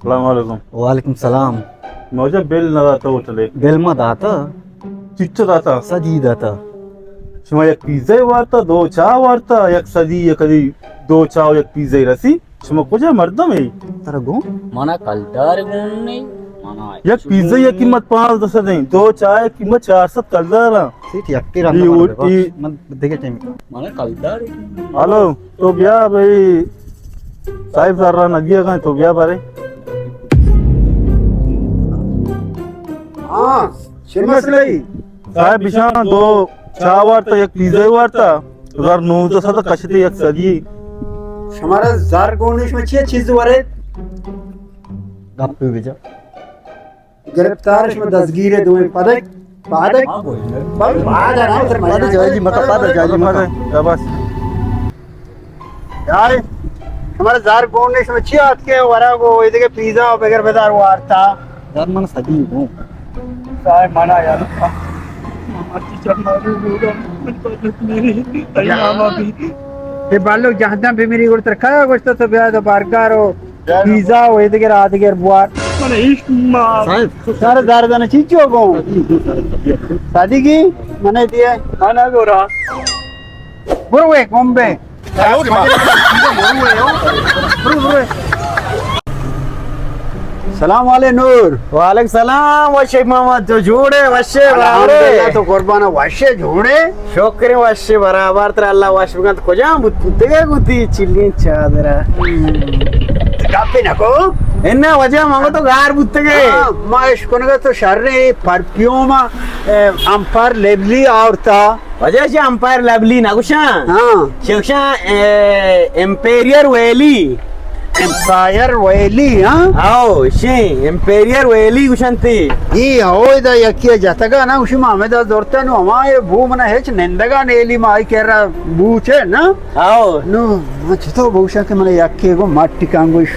السلام علیکم۔ وعلیکم السلام۔ موجہ بل نہ داتا ہوٹلے؟ بل ما داتا۔ چچو داتا؟ سجی داتا۔ شما یک پیزا وارتا، دو چاہ وارتا، یک سجی، یک کدی دو چاہ و یک پیزا رسی؟ شما کجا مردم ہے؟ ترا گون؟ منا کلدار گون نہیں، منا یک پیزا یک قیمت پانزدہ سد ہیں، دو چاہ یک قیمت چار سد کلدار ہیں۔ سیٹ یکی رندا یہ منا اوٹی ببخش۔ من دیگه ٹائم۔ منا کلدار گون۔ ہلو، تو بیا بھائی، صاحب سر را ندیا گئے، تو بیا بارے۔ ہاں، چه مسئلہ ای؟ صاحب بشان دو چاہ وارتا، یک پیزا وارتا، ہزار نوزدہ سد کشتے یک سدی۔ شمارا زر گونش میں چیئے چیز ورے؟ گپے بجا۔ گرفتار شما دستگیر دوئیں پدک، پدک۔ پدک جاجی مکا، پدک جاجی مکا۔ بس۔ یار، ہمارا زر گون نے شما چی آتکے ورا گو، اے دگہ پیزا و بگر بدار وارتا۔ یار، من سدی گو۔ سائے منا یار۔ مرچی چل مارو گوگا، من پدک میری، تئی ناما بھی۔ اے بالو جہداں بمیری گڑ تر کیا گوشتا تو بیا دو برگر و پیزا و اے دگہ را دگہ بوار۔ من ایش ما۔ سارا زر دانا چی چو گو؟ سدی گی؟ من دیے۔ انا گورا۔ برو اے گمبے۔ سلام علیکم نور۔ وعلیکم سلام، وشے محمد، تو جوڑے؟ وشے برابرے؟ الحمدللہ، تو قربان، وشے جوڑے؟ شکر، وشے برابر، ترا اللہ وش بکنت۔ کجام بوت، بوتگے گوتی چلین چادرا؟ گپے نکو۔ انا وجہ مگو تو گار بوتگے۔ ہاں، ما اش کنگا تو شریں پرفیوم، اے، امپر لیبلی آورتا۔ واجہ چہ امپائر لبلی نہ گوشاں؟ ہاں۔ چہ گوشاں، اے، امپیریل ویلی۔ امپائر ویلی، ہاں؟ ہاؤ، شی امپیریل ویلی گوشنتی۔ ای ہو، ادا یکی جتگا نہ گوشی، ما ہمیں دا زورتا نو، ہما اے بو منا ہچ نندگا نیلی، ما آئی کرا بوچے نا۔ ہاؤ۔ نو، ما چتو بوشاں کہ منا یکی گو مٹی کانگوش،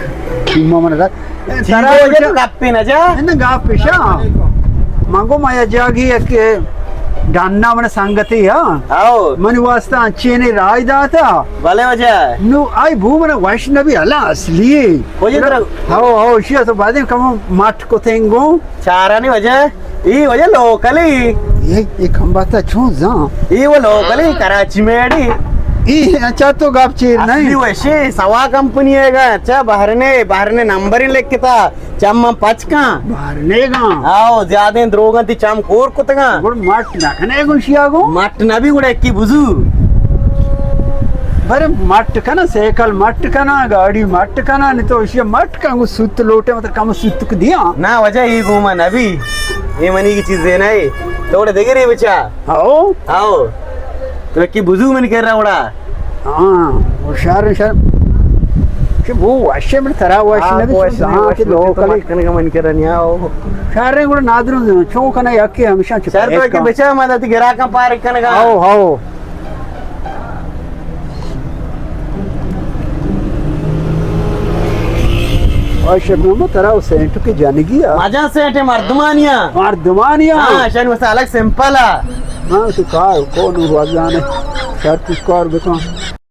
ما منا دا چیزے ترا وجہ تو گپے نہ جا؟ نہ، گپ ایشا۔ من گو ما یا جاگی یک ڈنا من سنگتی ہا۔ ہاؤ۔ من واسطہ انچینے رائے داتا۔ بلے وجہ۔ نو آئی بو من وش نبی، اللہ اصلی۔ وجہ ترا۔ ہاؤ، ہاؤ، شیا تو بعدیں کم مٹ کو تنگو۔ چارانی وجہ۔ ای وجہ لوکلی۔ یہ، یہ کم باتا چون زان۔ ای وہ لوکلی، کراچی میڑی۔ ای اچھا تو گپ چیر نہیں۔ اصلی وشی سوا کمپنی ہے گا، اچھا بہرنے، بہرنے نمبر لکھتا۔ چم من پچ کن۔ بہر نیگاں۔ آؤ، زیادیں دروگاں تی چم کور کتگاں۔ گڑ مٹ نہ کنے گوشیا گو؟ مٹ نہ بی گڑا کی بزو۔ برے مٹ کنا، سائیکل مٹ کنا، گاڑی مٹ کنا، نی تو اشیا مٹ کن گو سوت لوٹے، مطلب کم سوت کو دیا۔ نہ وجہ ای گوما نہ بی۔ اے منی کی چیزے نہ اے۔ تو گڑا دگرے بچا۔ ہاؤ۔ ہاؤ۔ تو کی بزو من کر رہا وڑا۔ ہاں، ہوشیار، ہوشیار۔ چہ بو وشے من ترا وش ہاں، نبی، بو وش ہاں، نبی، کہ وش لوگ نبی، تو کلی۔ مت کنگا من کرا نیا ہو۔ شہر گڑا نادرو چون کنا یکی ہمیشہ چپ شہر تو کہ بچا ما دتی گراکاں پار کنگا۔ How, how. وش نبی، ترا و سینٹ کی جنگی آ۔ مجا سینٹ مردمانیا۔ مردمانیا۔ ہاں، شن وسا الگ سمپل آ۔ ہاں، تو کار کو نو روزانے۔ شر کچھ کار بکن۔